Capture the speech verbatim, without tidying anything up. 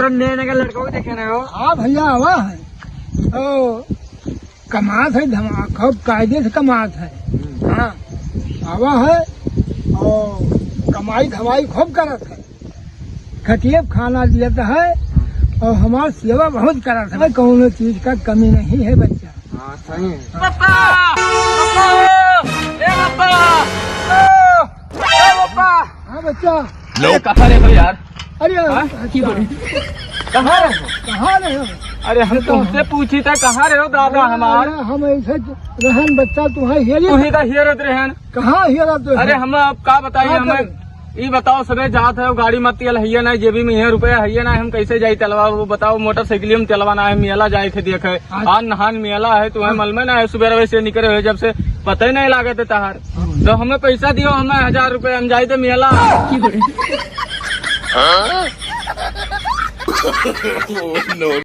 नए नए लड़का को देखे ना हो। हाँ भैया, आवा है। ओ, कमात है धमा-, खूब कायदे से कमात है। हम्म। हाँ, आवा है और कमाई धमाई खूब करत है। खटिए पे खाना दियत है और हमार सेवा बहुत करत है। कौनो चीज का कमी नहीं है बच्चा। हाँ, सही है। पापा! पापा! ए पापा! ओ! ए पापा! हाँ बच्चा। अरे कहाँ रहे हो यार? अरे हाँ? अच्छा। कहाँ रहे हो? कहाँ रहे हो? अरे हम तो तुमसे पूछी था कहाँ रहे हो दादा हमार? अरे हम ऐसे रहन बच्चा तुम्हारे हेरे। तू ही तो हेरत रहन। कहाँ हेरत रहन? अरे हम अब का बताई, का हमें करें? ई बताओ, सबे जात है, गाड़ी मा तेल हइये ना, जेबी मा इहे रुपया हइये ना, हम कैसे जाई तेलवा? वो बताओ, मोटरसाइकिल मा तेलवा ना है, मेला जाए के देखे, आज आज नहान मेला है, तुम्हें हाँ। मालूम है ना है, सुबह वैसे निकले हुए जब से पता ही नहीं लागत है तहार। हाँ। तो हमें पैसा दियो, हमें हजार रुपया, हम जाए थे मेला।